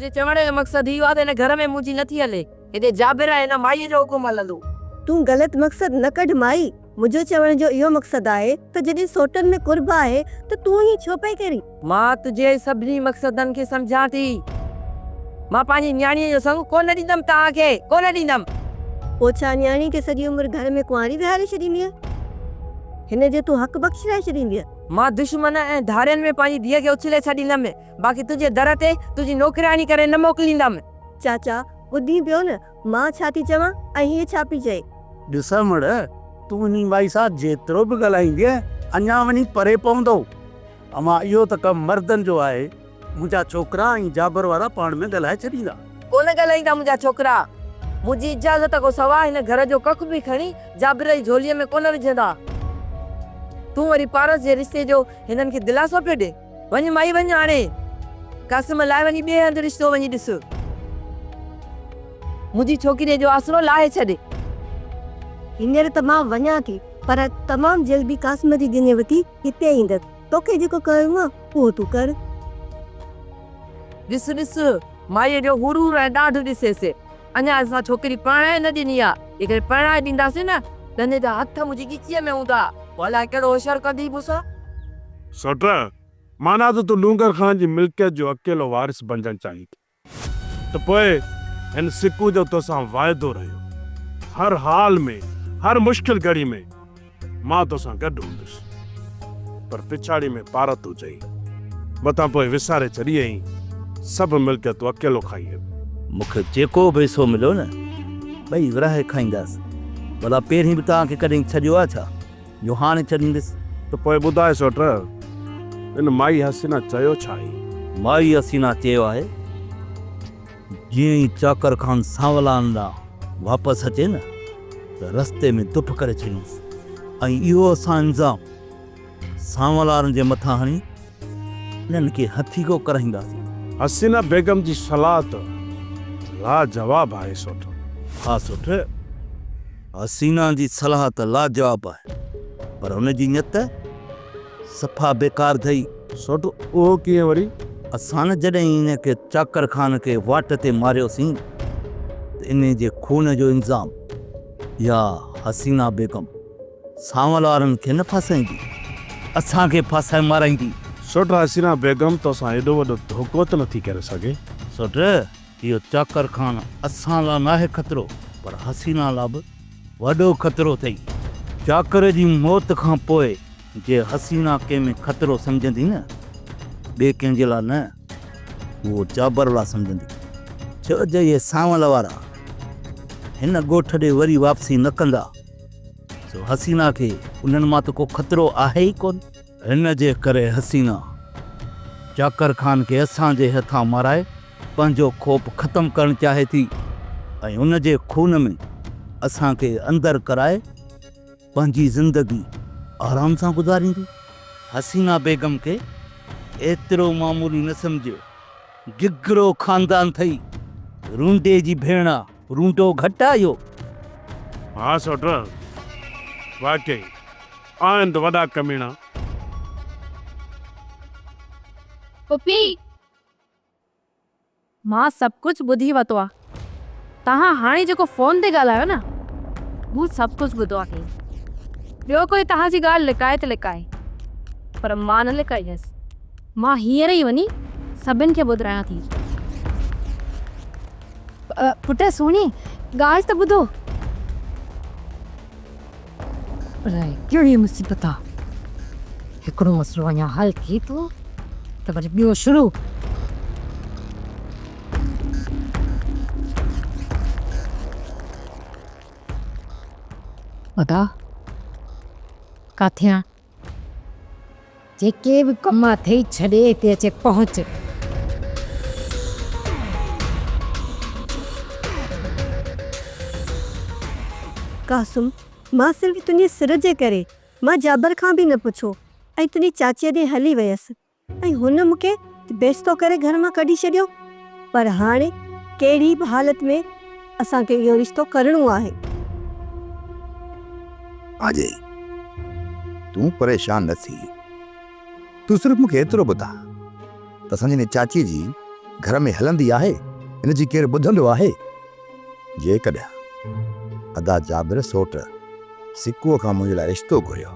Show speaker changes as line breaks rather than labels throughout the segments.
منهنجي چوڻ جو مقصد اهو آهي ته هن گهر ۾ منهنجي نٿي هلي. هتي جابر ۽ هن مائيء جو حڪم هلندو.
تون غلط مقصد نه ڪڍ مائي. منهنجو چوڻ جو اهو مقصد آهي ته جڏهن سوٽن ۾ قرب آهي ته تون ائين ڇو پئي ڪرين؟
مان تنهنجي سڀني مقصدن کي سمجهان ٿي. مان پنهنجي نياڻيء جو سڱ ڪونه ڏيندم توهان کي، ڪونه ڏيندم.
پوء ڇا نياڻيء کي سڄي عمر گهر ۾ ڪنواري ويهاري ڇڏيندينء؟ هن جو تون حق بخشرائي ڇڏيندينء؟
مان دشمن ۽ ڌارين ۾ پنهنجي ڌيء کي اڇلي ڇڏيندم، باقي تنهنجي در تي تنهنجي نوڪرياڻي ڪري نه موڪليندم.
چاچا، ٻڌين پيو نه، مان ڇا ٿي چوان ۽ هيء ڇا پئي چئي؟
ڏس امڙ، تون انهي مائي سان جيترو به ڳالهائيندينء، اڃا وڃي پري پوندو. امان، اهو ته ڪم مردن جو آهي. منهنجا ڇوڪرا ۽ جابر وارا پاڻ ۾ ڳالهائي ڇڏيندا.
ڪونه ڳالهائيندا منهنجا ڇوڪرا. منهنجي اجازت کان سواء هن گهر جو ڪک به کڻي جابر جي جهوليء ۾ ڪونه وجهندا. تون وري پارس جي رشتي جو هنن کي دلاسو پيو ڏين. وڃ مائي وڃ هاڻي. قاسم لاء وڃي ٻئي هنڌ رشتو وڃي ڏس. منهنجي ڇوڪريء جو آسرو لاهي ڇڏ.
هينئر ته مان وڃان ٿي، پر تمام جلدي قاسم جي ڄڃ وٺي هتي ايندس. توکي جيڪو ڪرڻو آ، اهو تون ڪر.
ڏس ڏس، مائيء جو غرور ۽ ڏاڍ ڏسيس. اڃا اسان ڇوڪري پرڻائي نه ڏني آ. جيڪڏهن پرڻائي ڏينداسين نه، ته هن جا هٿ منهنجي ڳچيء ۾ هوندا. پوء الائي ڪهڙو حشر ڪندي مون سان.
سوٽ، معنيٰ ته تون ڏونگر خان جي ملڪيت جو اڪيلو وارث بنجڻ چاهين ٿي. ته پوء هن سڪو جو توسان واعدو رهيو. هر حال ۾، هر مشڪل گهڙي ۾ مان توسان گڏ هوندس. پر پڇاڙي ۾ پارت هجئي. متان پوء وساري ڇڏين ۽ سڀ ملڪيتون اڪيلو کائين.
مون کي جيڪو به حصو مليو نه، ٻئي ورهائي کائينداسين. ڀلا پهرين به توهان کي ڪڏهن ڇڏيو آهي ڇا، جو هاڻي ڇڏيندس؟
ته پوء ٻڌاء سوٽ، ان مائي حسينا چيو ڇا آهي؟
مائي حسينا چيو آهي، جيئن ئي چاڪر خان سانولان ڏانهن واپس اچي نه ته رستي ۾ دڦ ڪري ڇڏيونس ۽ اهو اسان الزام سانولارن جي مٿان هڻي انهن کي هٿيڪو ڪرائينداسين.
حسينا بيگم جي صلاح ته لاجواب آهي سوٽ.
ها سوٽ، حسينا جي صلاح ته لاجواب آهي پر ان جي نيت صفا بيڪار اٿئي.
سوٽ، اهو ڪيئن وري؟
اسان جڏهن ان کي چاڪر خان کي واٽ تي ماريوسين ته انهي جي خون جو الزام اها حسينا بيگم سانول وارن کي نه ڦاسائيندي، اسان کي ڦاسائي مارائيندي.
سوٽ، حسينا بيگم توسان ايڏو وڏو ڌوڪو ته نٿي ڪري سگهي.
سوٽ، اهو چاڪر خان اسان لاء ناهي خطرو پر حسينا لاء به وڏو خطرو اٿئي. چاڪر جي موت کان پوء جي حسينا ڪنهن ۾ خطرو سمجهندي نه، ٻئي ڪنهن جي لاء نه، اهو جابر لاء سمجهندي. ڇو جو اهي سانول وارا هن ڳوٺ ڏي وري واپسي نه ڪندا. سو حسينا کي انهن مان ته ڪو خطرو آهي ئي ڪونه. هن جي ڪري حسينا چاڪر خان کي اسان جي هٿان مارائي پنهنجو خوف ختم ڪرڻ چاهي ٿي ۽ ان جي خون ۾ اسان کي اندر ڪرائي پنهنجي زندگي آرام سان گذاريندي. حسينا بيگم کي ايترو معمولي نه سمجهه، گگرو خاندان ٿئي، رونڊي جي ڀيڻ آ. رونڊو گهٽ آ اهو.
ها سوٽ واقعي آهن ته وڏا ڪميڻا.
پڦي! مان سڀ ڪجهه ٻڌي ورتو آ. توهان هاڻي جيڪو فون تي ڳالهايو نه، مون سڀ ڪجهه ٻڌو آهي. ٻيو ڪوئي توهان جي ڳالهه لڪائي ته لڪائي، پر مان نه لڪائيندس. مان هينئر ئي وڃي سڀن کي ٻڌايان ٿي. پٽ سهڻي، ڳالهه ته ٻڌو. الائي ڪهڙي مصيبت آ. هڪڙو مسئلو اڃا حل ٿئي ٿو ته وري ٻيو شروع. ادا ڪاٿي آن؟ جيڪي به ڪم اٿئي ڇڏي هتي اچي پهچ.
قاسم، مان صرف تنهنجي سر جي ڪري مان جابر کان به نه پڇيو ۽ تنهنجي چاچيء ڏي هلي ويس ۽ هن مون کي بيستو ڪري گهر مان ڪڍي ڇڏيو پر هاڻي ڪهڙي به حالت ۾ اسان کي اهو رشتو ڪرڻو آهي.
آجي، تون پريشان نه ٿي. تون صرف مون کي ايترو ٻڌاء ته اسان جي هن چاچيء جي گهر ۾ هلندي آهي، ان جي ڪير ٻڌندو آهي؟ جيڪڏهن ادا جابر سوٽ سڪوء کان منهنجي لاء رشتو گهريو،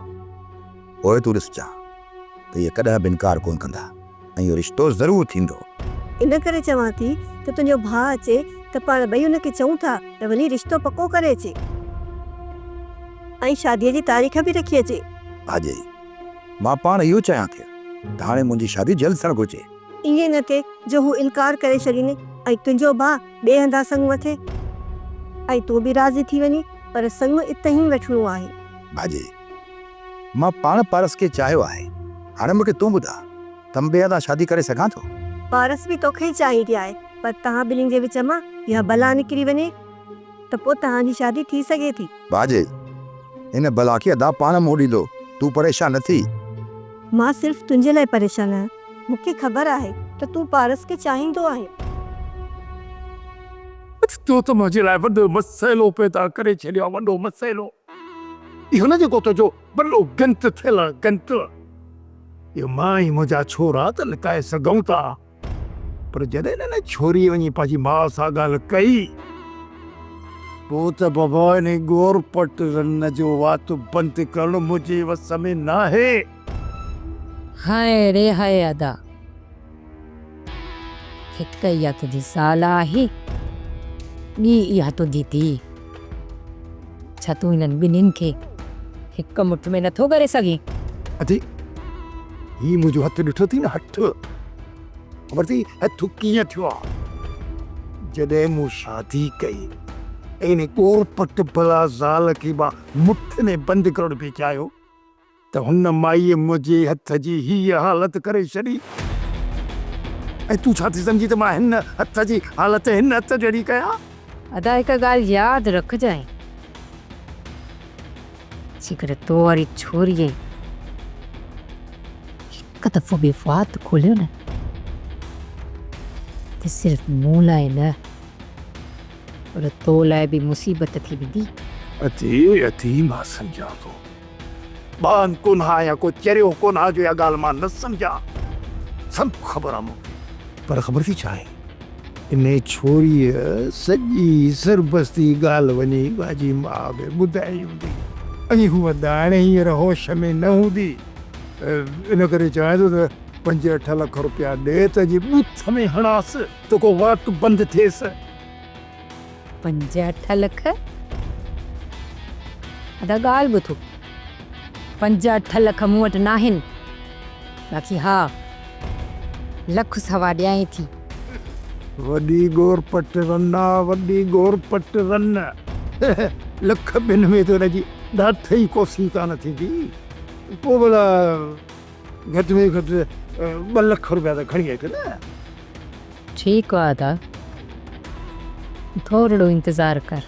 پوء تون ڏسجان ته اهي ڪڏهن به انڪار ڪونه ڪندا ۽ اهو رشتو ضرور ٿيندو.
ان ڪري چوان ٿي ته تنهنجو ڀاء اچي ته پاڻ ٻئي ان کي چئون ٿا ته وڃي رشتو پڪو ڪري اچي ۽ شاديء جي تاريخ به رکي اچي.
ڀاڄائي، مان پاڻ اهو چاهيان ٿي ته هاڻي منهنجي شادي جلد ٿيڻ گهرجي.
ائين نه ٿئي جو هو انڪار ڪري ڇڏين ۽ تنهنجو ڀاء ٻئي هنڌان سڱ وٺي ۽ تون به راضي ٿي وڃين پر سڱ اتهين وٺڻو آهي.
ڀاڄي، مان پاڻ پارس کي چاهيو آهي. هاڻي مون کي تون ٻڌاء ته مان ٻئي هنڌان شادي ڪري سگهان ٿو؟
پارس به توکي ئي چاهيندي آهي پر توهان ٻنهي جي وچ مان اها بلا نڪري وڃي ته پوء توهان جي شادي ٿي سگهي ٿي.
ڀاڄي، ان بلا کي ادا پاڻ منهن ڏيندو، تون پريشان نه ٿي.
مان صرف تنهنجي لاء پريشان آهيان. مون کي خبر آهي ته تون پارس کي چاهيندو آهين.
تو ته منهنجي لاء وڏو مسئلو پيدا ڪري ڇڏيو آهي، وڏو مسئلو. اهو نه جيڪو تنهنجو وڏو گنت ٿيل آهي، گنت. اهو مان ۽ منهنجا ڇورا ته لڪائي سگهون ٿا، پر جڏهن هن ڇوريء وڃي پنهنجي ماء سان ڳالهه ڪئي، پوء ته بابا انهي ڳورپٽ رن جو وات بند ڪرڻ منهنجي وس ۾ ناهي.
هاء ري هاء ادا! هڪ اها تنهنجي زال آهي، ٻي اها تنهنجي ڌيء. ڇا تون انهن ٻنهين کي هڪ مٺ ۾ نٿو ڪري سگهين؟
ادي! هي منهنجو هٿ ڏٺو اٿئي نه هٿ؟ خبر اٿئي هٿ ڪيئن ٿيو آ؟ جڏهن مون شادي ڪئي ۽ انهي ڳورپٽ بلا زال کي مان مٺ ۾ بند ڪرڻ پئي چاهيو ته هن مائيء منهنجي هٿ جي هيء حالت ڪري ڇڏي ۽ تون ڇا ٿي سمجهين ته مان هن هٿ جي حالت هن هٿ جهڙي ڪيان؟
ادا هڪ ڳالهه ياد رکجانء، جيڪڏهن تو واري ڇوريء هڪ دفعو به وات کوليو نه ته صرف مون لاء نه پر تو لاء به مصيبت ٿي ويندي.
ادي، ادي مان سمجهان ٿو. ٻانهن ڪونه آهيان يا ڪو چريو ڪونه آهيان جو اها ڳالهه مان نه سمجهان. سڀ خبر آهي مون کي. پر خبر اٿئي ڇا آهي؟ انهيء ڇوريء سڄي سربستي ڳالهه وڃي پنهنجي ماء کي ٻڌائي هوندي ۽ هوء ته هاڻي هينئر هوش ۾ نه هوندي. ان ڪري چوان ٿو ته پنج اٺ لک روپيا ڏي ته جي ٻوٿ ۾ هڻانس ته ڪو وات بند ٿئيس.
پنج اٺ لک؟ ادا ڳالهه ٻڌو، پنج اٺ لک مون وٽ ناهن، باقي ها لک سوا ڏيانء ٿي.
وڏي ڳور پٽ رن آ، وڏي ڳور پٽ رن. لک ٻن ۾ ته ان جي ڏاٺ ئي ڪوسي ڪانه ٿيندي. پوء ڀلا گهٽ ۾ گهٽ ٻه لک روپيا ته کڻي اچ نه.
ٺيڪ آ ادا، ٿورڙو انتظار ڪر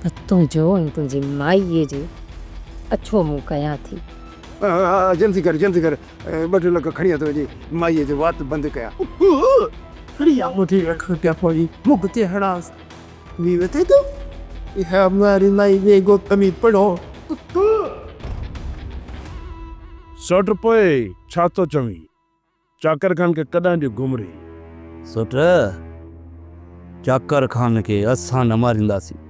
ته تنهنجو ۽ تنهنجي مائيء جو اڇو منهن ڪيان ٿي.
ها جلدي ڪر جلدي ڪر، ٻه ٽي لک کڻي اچ ته وڃي مائيء جو وات بند ڪيان. کڻي آ مون کي لک روپيا پوء مون تي هڻانس. وي وتي ٿو اها ماري مائي وي ڳوٺ ۾ پڙهو.
سوٽ پوء ڇا ٿو چوين؟ چاڪر خان کي ڪڏهن ڏيون گهمري.
سوٽ، چاڪر خان کي اسان نه مارينداسين.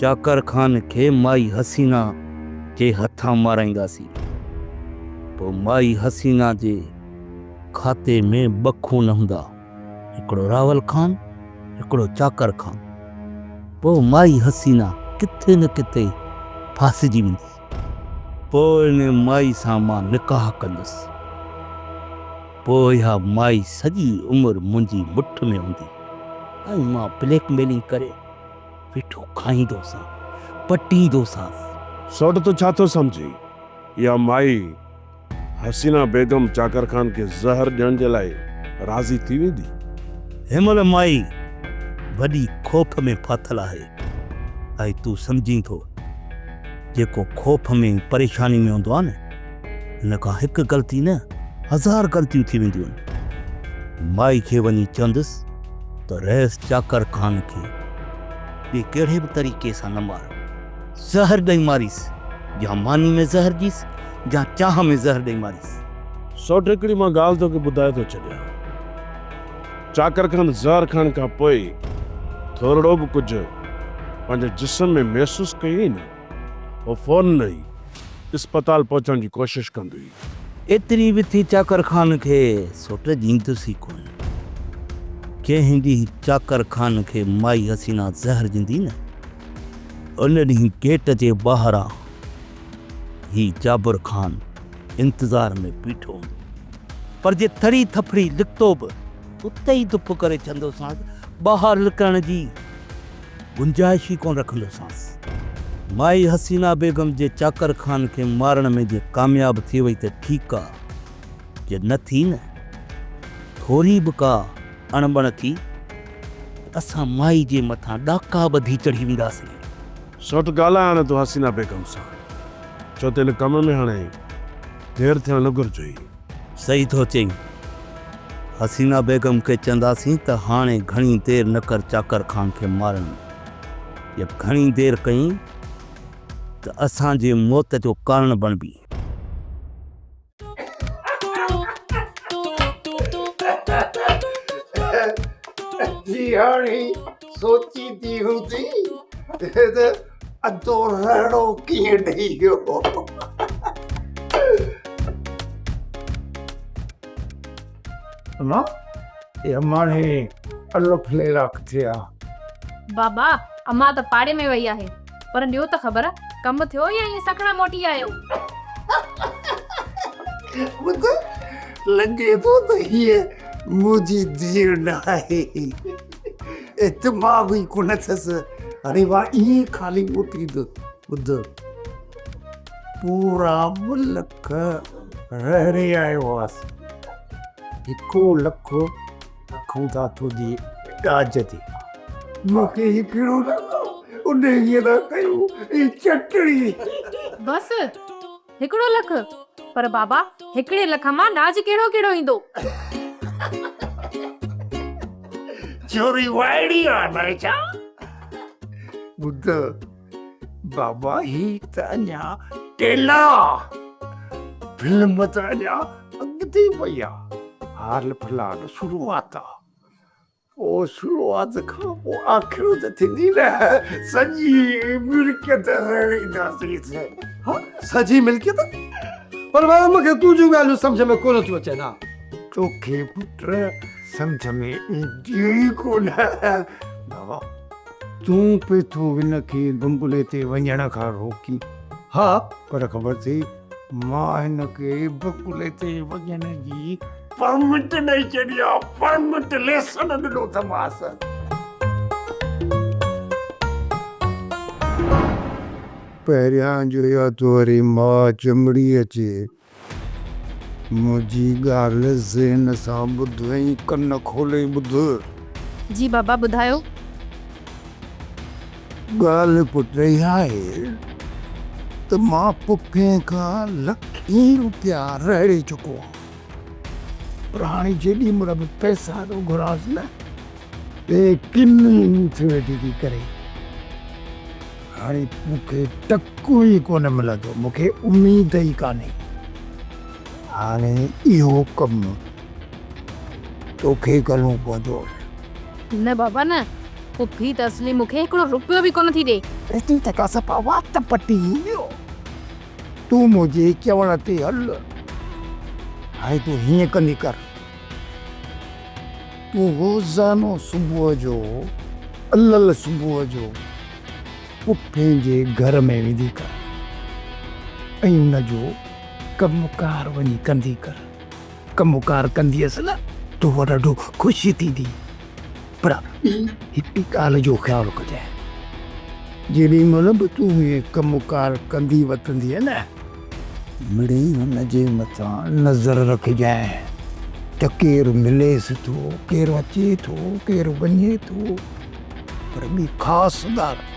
چاڪر خان کي مائي حسينا جي هٿان مارائينداسين. پوء مائي حسينا جي کاتي ۾ ٻه خون هوندا، هڪڙو راول خان، هڪڙو چاڪر خان. پوء مائي حسينا ڪٿي نه ڪٿي ڦاسجي ويندي. پوء ان مائي سان مان نڪاح ڪندس. پوء اها مائي سڄي عمر منهنجي مٺ ۾ هوندي ۽ مان بليڪ ميلنگ ڪري ويٺو کائيندوسانس، پٽيندوسانس.
سوٽ تون ڇا ٿو سمجهين؟ اها مائي حسينه بيگم چاڪر خان کي زهر ڏيڻ جي لاء راضي ٿي ويندي؟
هن مهل مائي وڏي خوف ۾ ڦاٿل آهي ۽ تون سمجهين ٿو جيڪو خوف ۾ پريشاني ۾ هوندو آهي نه هن کان هڪ غلطي نه هزار غلطيون ٿي وينديون آهن. مائي کي وڃي چوندس ته رئيس چاڪر خان کي ٻئي ڪهڙي به طريقي سان نه مار، زهر ڏئي ماريس، يا ماني ۾ زهر ڏيس يا چانهه ۾ زهر ڏئي ماريس.
سوٽ هڪڙي مان ڳالهه توکي ٻڌائي ٿو ڇڏيان. چاڪر خان زهر کائڻ کان پوء ٿورڙو به ڪجهه پنهنجي جسم ۾ محسوس ڪيائين نه، هو فورن ئي اسپتال پهچڻ جي ڪوشش ڪندو هئي.
ايتري وٿي چاڪر خان کي سوٽ ڏيندس ئي ڪونه. جنهن ڏينهن چاڪر خان کي مائي حسينا زهر ڏيندي نه، ان ڏينهن گيٽ جي ٻاهران هي جابر خان انتظار ۾ بيٺو هوندو. پر جي ٿڙي ٿڦڙي لڪتو به اتي ئي دڦ ڪري ڇڏندوسانس، ٻاهر لڪڻ جي گنجائش ئي ڪونه رکندوسانس. مائي حسينا بيگم جي چاڪر خان کي مارڻ ۾ جي ڪامياب ٿي وئي ته ٺيڪ آ، جي نه ٿي نه، ٿوري به ڪا اڻبڻ ٿي ته اسان مائي جي مٿان ڏاڪا ٻڌي چڙهي وينداسين.
سوٽ ڳالهاء هاڻي تون حسينا بيگم سان، ڇو ته ان ڪم ۾ هاڻي دير ٿيڻ نه گهرجي.
صحيح ٿو چئين. حسينا بيگم کي چونداسين ته هاڻي گهڻي دير نه ڪر چاڪر خان کي مارڻ ۾. جي گهڻي دير ڪئين ته اسان جي موت جو ڪارڻ بڻبين.
جي هاڻي سوچيندي هوندي ته ادو رهڙو ڪيئن ڏئي ويو. اما اي اماڻي الف ليلا ڪٿي آ؟
بابا اما ته پاڙي ۾ وئي آهي پر ڏيو ته خبر ڪم ٿيو يا ائين سکڻا موٽي آيو؟
ٻڌ لڳي ٿو ته هيء منهنجي ڌيء نه آهي. اعتماد ئي ڪونه اٿس. هاڻي مان ائين خالي موٽيندس. ٻڌ پورا ٻه لک رهڙي آيو هئس. هڪو لک رکون ٿا تنهنجي ڏاج تي. مون کي هڪڙو لک انهيء لاء ڪيو هي چٽڻي.
بس هڪڙو لک؟ پر بابا هڪڙي لک مان ڏاج ڪهڙو ڪهڙو ايندو؟
ڇوري وائڙي آ نه ڇا؟ ٻڌ بابا هي ته اڃا ٽيلر آ، فلم ته اڃا اڳتي پئي آ، حال فلحال شروعات آ، پوء شروعات کان پوء آخر ته ٿيندي نه، سڄي ملڪيت رهڙينداسين.
ها سڄي ملڪيت؟ پر بابا مون کي تنهنجون ڳالهيون سمجهه ۾ ڪونه ٿيون اچن ها.
توکي پٽ سمجهه ۾ اينديون ئي ڪونه. بابا تون پئي ٿو هن کي بنگلي تي وڃڻ کان روڪين.
ها.
پر خبر اٿئي مان هن کي بنگلي تي وڃڻ جي پرمٽ ڏئي ڇڏي آ، پرمٽ ليسن ڏنو اٿمانس. پهريان جو اها توري ماء چمڙي اچي منهنجي ڳالهه ذهن سان ٻڌ ۽ ڪن کولي ٻڌ.
جي بابا ٻڌايو.
ڳالهه پٽ اها آهي ته مان پڦين کان لکين روپيا رهڙي چڪو آهيان پر هاڻي جيڏي مهل به پئسا ٿو گهرانس نه ته ڪن ئي مون کي ويٺي ٿي ڪري. هاڻي مون کي ٽڪو ئي ڪونه ملندو، مون کي اميد ئي ڪانهي. هاڻي اهو ڪم توکي ڪرڻو پوندو.
نه بابا نه، پڦي ته اصلي مون کي هڪڙو روپيو به ڪونه ٿي ڏئي.
ايتري ته ڪا صفا وات پٽي ويو. تون منهنجي چوڻ تي هل. هاڻي تون هيئن ڪندي ڪر. تون روزانو صبح جو الل صبح جو پڦين جي گهر ۾ ويندي ڪر ۽ ان جو ڪم ڪار وڃي ڪندي ڪر. ڪم ڪار ڪنديس نه تو ڏاڍو خوش ٿيندي. پر ٻي هڪڙي ڳالهه جو خيال ڪجانء، جيڏي مهل به تون اهي ڪم ڪار ڪندي وتندينء نه، مڙئي هن جي مٿان نظر رکجانء ته ڪير مليس ٿو، ڪير اچي ٿو، ڪير وڃي ٿو. پر ٻي خاص ڳالهه،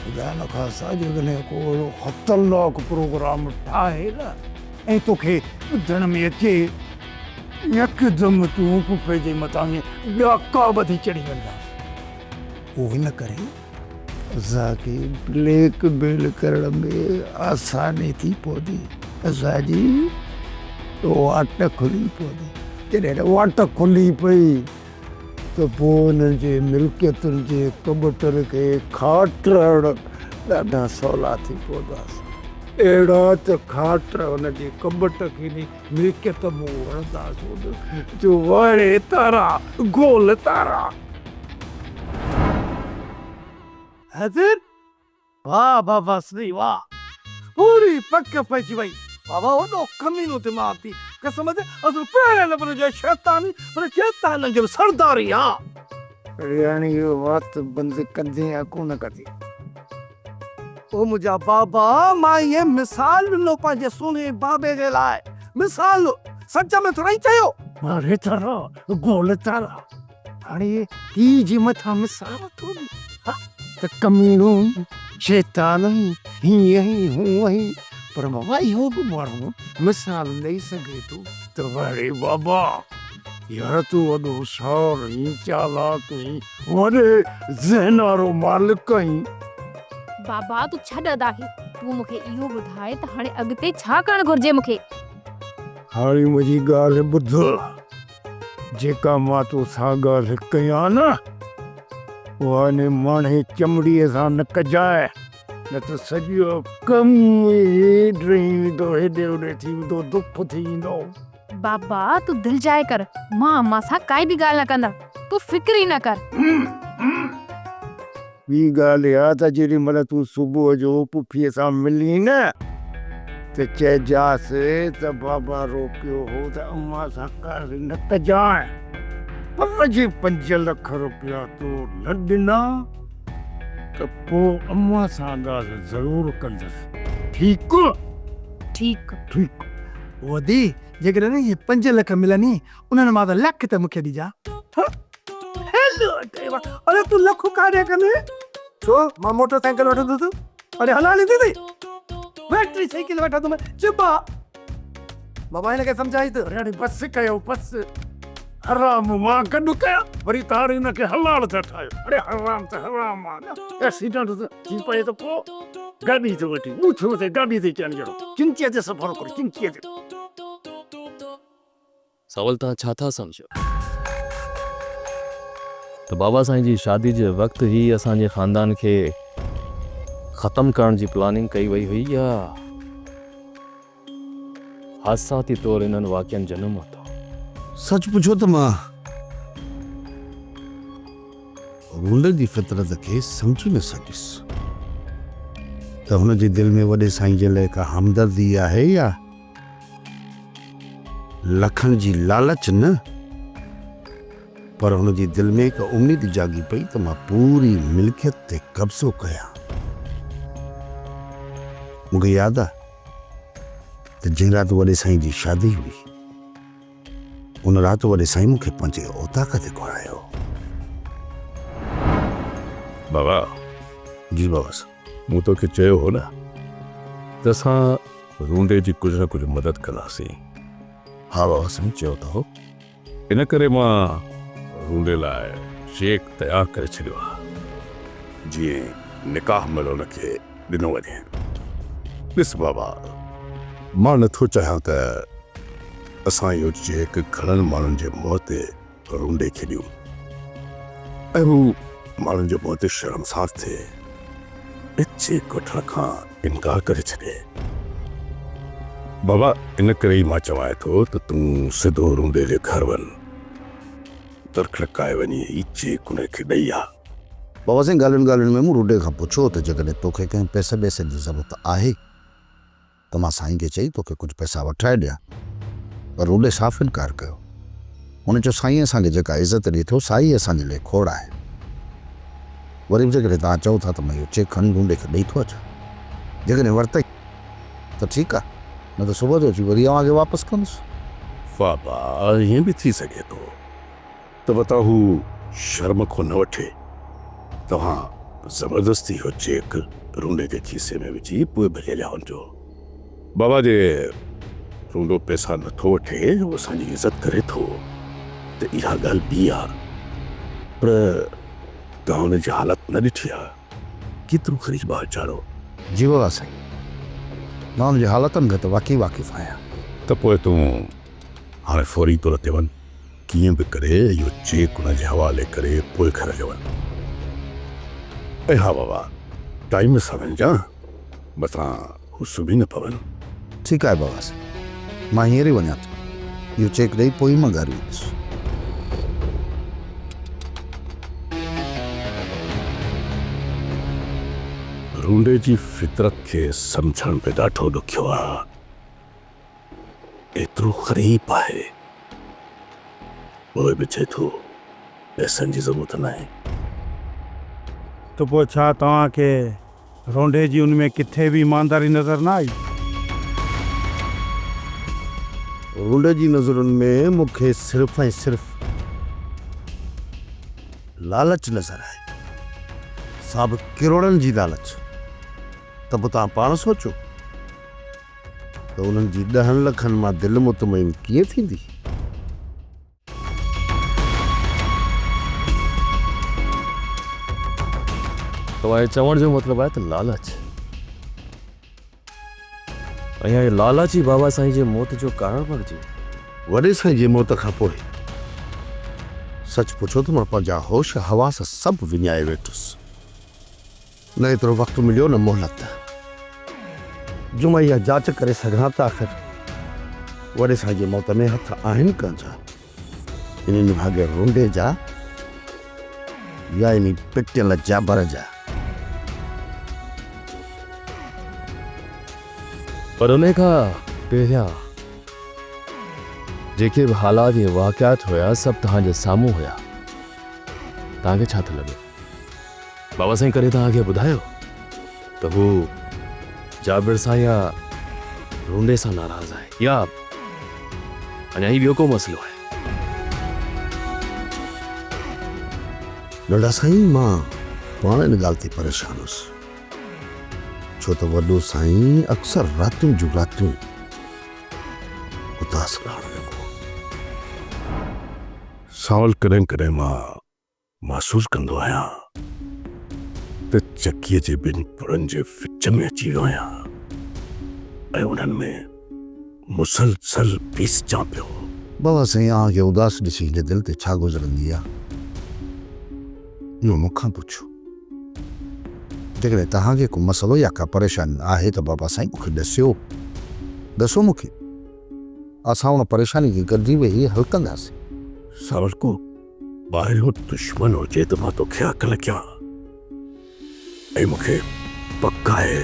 خدا نخواسته جيڪڏهن ڪو اهڙو خطرناڪ پروگرام ٺاهي نه ۽ توکي ٻڌڻ ۾ اچي، يڪدم تون پڦي جي مٿان ائين ڏاڪا ٻڌي چڙهي وينداس. اهو ان ڪري اسان کي بليڪ ميل ڪرڻ ۾ آساني ٿي پوندي. اسان جي واٽ کلي پوندي. جڏهن واٽ کلي پئي ته پوء انهن جي ملڪيتن جي ڪٻٽن کي کاٽڻ ڏاڍا سولا ٿي پونداسين. اهڙا ته کاٽ ان جي ڪٻٽ کي ني ملڪيت مون هڻنداسون جو واڙي تارا گول تارا.
حاضر! واھ بابا سائين واھ پوري پڪ پئجي وئي بابا وڏو ڪمينو دماغ ٿي قسم تي اصل پهرين نمبر جو شيطان پر شيطانن جو سردار ئي آ.
رياڻي اهو وات بند ڪندين يا ڪونه ڪندين.
او منهنجا بابا مان ائين مثال ڏنو پنهنجي سهڻي بابي جي لاء مثال سچ ۾ ٿورئي چيو.
ماري تارا گول تارا هاڻي پيء جي مٿان مثال ٿو ڏي ها ته ڪميڻو شيطان آهين، هيئن آهين هونئن آهين، پر بابا اهو به ماڻهو مثال ڏئي سگهي ٿو ته وڙي بابا يار تون وڏو هوشيار آهين، چالاڪ آهين، وڏي ذهن وارو مالڪ آهين.
بابا تون ڇڏ ادا کي، تون مون کي اهو ٻڌاء ته هاڻي اڳتي ڇا ڪرڻ گهرجي مون کي؟
هاڻي منهنجي ڳالهه ٻڌ. جيڪا مان تو سان ڳالهه ڪيان نه، اها انهي ماڻهي چمڙيء سان نه ڪجانء، نه ته سڄو ڪم ئي ڊهي ويندو، هيڏي هوڏي ٿي ويندو، دڦ ٿي ويندو.
بابا تون دلجاء ڪر، مان امان سان ڪائي به ڳالهه نه ڪندم، تون فڪر ئي نه ڪر.
ٻي ڳالهه اها ته جيڏي مهل تون صبح جو پڦيء سان ملين نه ته چئجانس ته بابا روڪيو هو ته امان سان ڳالهه نه ڪجانء، پر جي 5 لک رپيا تو نه ڏنا ته پوء امان سان ڳالهه ضرور ڪندس. ٺيڪ؟
ٺيڪ.
ٺيڪ.
ادي، جيڪڏهن اهي 5 لک ملني، انهن مان ته لک ته مون کي ڏجان. هيلو اڙي تون لک ڪاڏي ڪندين؟ ڇو مان موٽر سائيڪل وٺندس. اڙي هلان ڏيندي اٿئي بيٽري سائيڪل وٺندم چٻا. بابا هن کي سمجهائي ته.
اڙي بس ڪيو بس حرام مان گڏ ڪيا وري تار هن کي حلال ٿا ٺاهيو. اڙي حرام ته حرام آ نه ايڪسيڊنٽ ٿي پئي ته پوء گاڏي تي وٺي ٻوٿ تي گاڏي تي چڙهڻ جهڙو چنچيء تي سفر ڪر چنچيء تي.
سول توهان ڇا ٿا سمجهو ته بابا سائين جي شادي جي وقت ئي اسان جي خاندان کي ختم ڪرڻ جي پلاننگ ڪئي وئي هئي يا حادثاتي طور انهن واقعن جنم ورتو؟
سچ پڇو ته مان رونڊ جي فطرت کي سمجهي نه سگهيس ته هن جي دل ۾ وڏي سائين جي لاء ڪا همدردي آهي يا لکن جي لالچ نه پر هن جي دل ۾ هڪ اميد جاڳي پئي ته مان پوري ملڪيت تي قبضو ڪيان. مون کي ياد آ ته جنهن رات وڏي سائين جي شادي هئي، ان رات وڏي سائين مون کي پنهنجي اوطاق تي گهرايو.
بابا.
جي بابا سائين.
مون توکي چيو هو نه ته اسان رونڊي جي ڪجهه نه ڪجهه مدد ڪنداسين.
ها بابا سائين چيو ته هو.
ان ڪري مان رونڊي لاء چيڪ تيار ڪري ڇڏيو آهي، جيئن نڪاح مهل ان کي ڏنو وڃي. ڏس بابا، مان نه ٿو چاهيان ته اسان اهو چيڪ گهڻن ماڻهن جي منهن تي رونڊي کي ڏيون ۽ هو ماڻهن جي منهن تي شرمسار ٿئي ۽ چيڪ وٺڻ کان انڪار ڪري ڇڏي. بابا ان ڪري ئي مان چوانء ٿو ته تون سڌو رونڊي جي گهر وڃ، در کڙڪائي وڃي هي چيڪ ان کي ڏئي آ.
بابا سائين ڳالهين ڳالهين ۾ مون رونڊي کان پڇيو ته جيڪڏهن توکي ڪنهن پئسي ٻئسي جي ضرورت آهي ته مان سائين کي چئي توکي ڪجهه پئسا وٺرائي ڏيان. پر رولي صاف انڪار ڪيو. هن چيو سائين اسان کي جيڪا عزت ڏئي ٿو سا ئي اسان جي لاء کوڙ آهي. وري به جيڪڏهن توهان چئو ٿا ته مان اهو چيڪ کڻي رونڊي کي ڏئي ٿو اچان. جيڪڏهن ورتئي ته ٺيڪ آهي نه ته صبح جو اچي وري اوهان کي واپس ڪندس.
بابا ائين به ٿي سگهي ٿو ته متان هو شرم کان نه وٺي. توهان زبردستي اهو چيڪ رونڊي جي کيسي ۾ وجهي پوء ڀلي هليا وڃجو. بابا جي رونڊو پئسا نه ٿو وٺي، هو اسان جي عزت ڪري ٿو ته اها ڳالهه ٻي آ. پر توهان ان جي حالت نه ڏٺي آ. ڪيترو غريب آ ويچارو.
جي بابا سائين، مان ان جي حالتن کان ته واقعي واقف آهيان.
ته پوء تون هاڻي فوري طور تي وڃ. ڪيئن به ڪري اهو چيڪ ان جي حوالي ڪري پوء گهر هليو وڃ. ۽ ها بابا ٽائيم سان وڃجان متان هو سمهي نه پون.
ٺيڪ آهي بابا سائين مان هينئر ئي وڃان ٿو. اهو چيڪ ڏئي پوء ئي مان گهر ويندس.
رونڊي جي فطرت کي سمجهڻ به ڏاڍو ڏکيو آ. ايترو غريب آهي پوء به چئي ٿو پئسن جي ضرورت ناهي.
ته پوء ڇا توهان کي رونڊي جي ان ۾ ڪٿي به ايمانداري نظر نه آئي؟
رونڊي جي نظرن ۾ مون کي صرف ۽ صرف لالچ نظر آئي. سا به ڪروڙن جي لالچ. ته پوء توهان پاڻ سوچو. ته انهن جي ڏهن لکن مان دل مطمئن ڪيئن ٿيندي؟
توهان جي چوڻ جو مطلب آهي ته لالچ ۽ اها لالچ ئي بابا سائين جي موت جو ڪارڻ بڻجي.
وڏي سائين جي موت کان پوء سچ پڇو ته مان پنهنجا هوش حواس سڀ وڃائي ويٺس. نه ايترو وقت مليو نه مهلت جو مان اها جاچ ڪري سگهان ته آخر وڏي سائين جي موت ۾ هٿ آهن ڪنهن جا؟ انهي نڀاڳي رونڊي جا يا انهي پٽيل جابر جا؟
پر انهي کان پهريان جيڪي به حالات ۽ واقعات هيا سڀ توهان جي سامهون هيا. توهان کي ڇا ٿو لڳي؟ بابا سائين ڪڏهن توهان کي ٻڌايو ته هو جابر سان يا رونڊي سان ناراض آهي يا اڃا هي ٻيو ڪو مسئلو آهي؟
ننڍا سائين مان پاڻ ان ڳالهه تي پريشان هوس ڇو ته وڏو سائين اڪثر راتيون جون راتيون اداس رهڻ لڳو.
سانول ڪڏهن ڪڏهن مان محسوس ڪندو آهيان ته چڪيء جي ٻن پڙن جي وچ ۾ اچي ويو آهيان ۽ انهن ۾ مسلسل پيسجان پيو.
بابا سائين اوهان کي اداس ڏسي هن جي دل تي ڇا گذرندي آ اهو مون کان پڇو. جيڪڏهن توهان کي ڪو مسئلو يا ڪا پريشاني آهي ته بابا سائين مون کي ڏسيو. ڏسو مون کي. اسان ان پريشاني کي گڏجي ويهي حل ڪنداسين.
سانول ڪو ٻاهريون دشمن هجي ته مان توکي عقل ڪيان ۽ مون کي پڪ آهي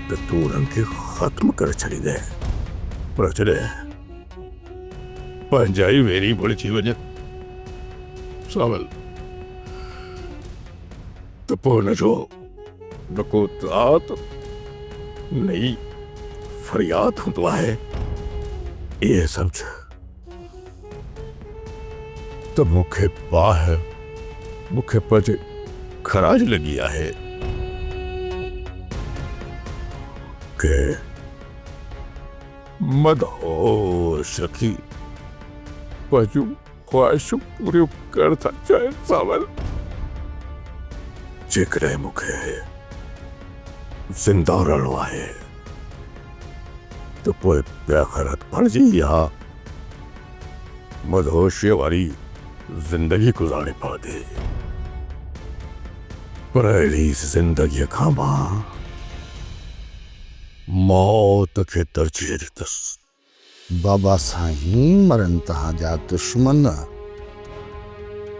ته تون انهن کي ختم ڪري ڇڏيندين پر جڏهن پنهنجا ئي ويري بڻجي وڃن سانول ته پوء ان جو نه ڪو داد نه ئي فرياد هوندو آهي. ائين سمجهه ته مون کي باهه مون کي پنهنجي گهران جي لڳي آهي. کي مدهوش رکي پنهنجون خواهشون پوريون ڪرڻ ٿا چاهين سانول. جيڪڏهن مون کي زنده رهڻو آهي ته پوء بيغيرت بڻجي اها مدهوشيء واري زندگي گذارڻي پوندي. پر اهڙي زندگيء کان مان موت کي ترجيح ڏيندس.
بابا سائين مرن توهان جا دشمن.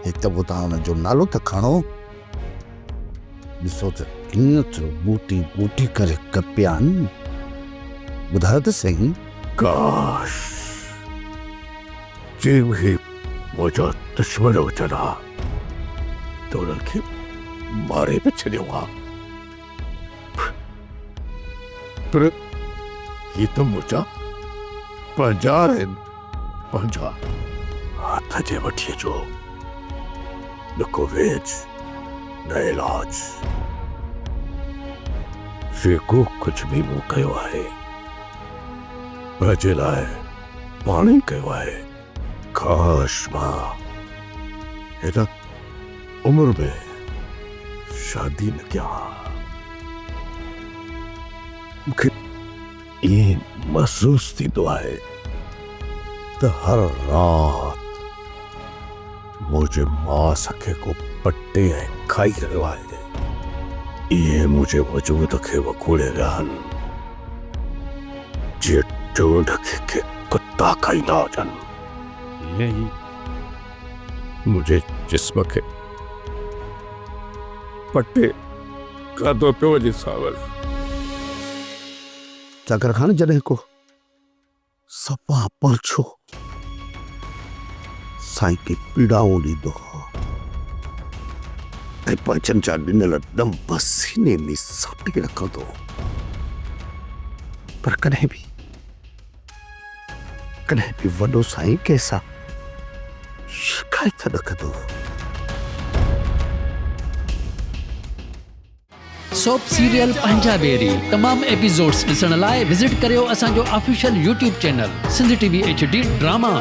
هڪ دفعو توهان ان جو نالو ته کڻو. ڏسو ته ڪيئن ٿو ٻوٽي ٻوٽي ڪري ڪپيان. ٻڌايو ته سهي.
ڪاش جي اهي منهنجا دشمن هجن ها ته انهن کي ماري به ڇڏيون ها. پر هي ته منهنجا پنهنجا آهن، پنهنجا. هٿ جي وٺيء جو نه ڪو ويڄ نه علاج. جيڪو ڪجهه به مون ڪيو آهي، پنهنجي لاء پاڻ ئي ڪيو آهي. ڪاش مان هن عمر ۾ شادي نه ڪيان ها. مون کي ائين محسوس ٿيندو آهي.
ته هر رات
منهنجي ماس کي ڪو پٽي ۽ کائي رهيو آهي. اهي منهنجي وجود کي وڪوڙي ويا آهن، جيئن ڍونڍ کي ڪي ڪتا کائيندا هجن. ائين ئي منهنجي جسم کي پٽي کاڌو پيو وڃي سانول.
چاڪر خان جڏهن ڪو صفا پرڇو سائين کي پيڙائون ڏيندو هو ۽ پنهنجن جا ڏنل ڏنڀ سيني ۾ ساٽي رکندو هو پر ڪڏهن به ڪڏهن به وڏو سائين ڪنهن سان شڪايت نه ڪندو هو.
سوپ سيريل پنهنجا ويري تمام ايپيسوڊس ڏسڻ لاء وزٽ ڪريو اسان جو official YouTube channel Sindh T V H D drama.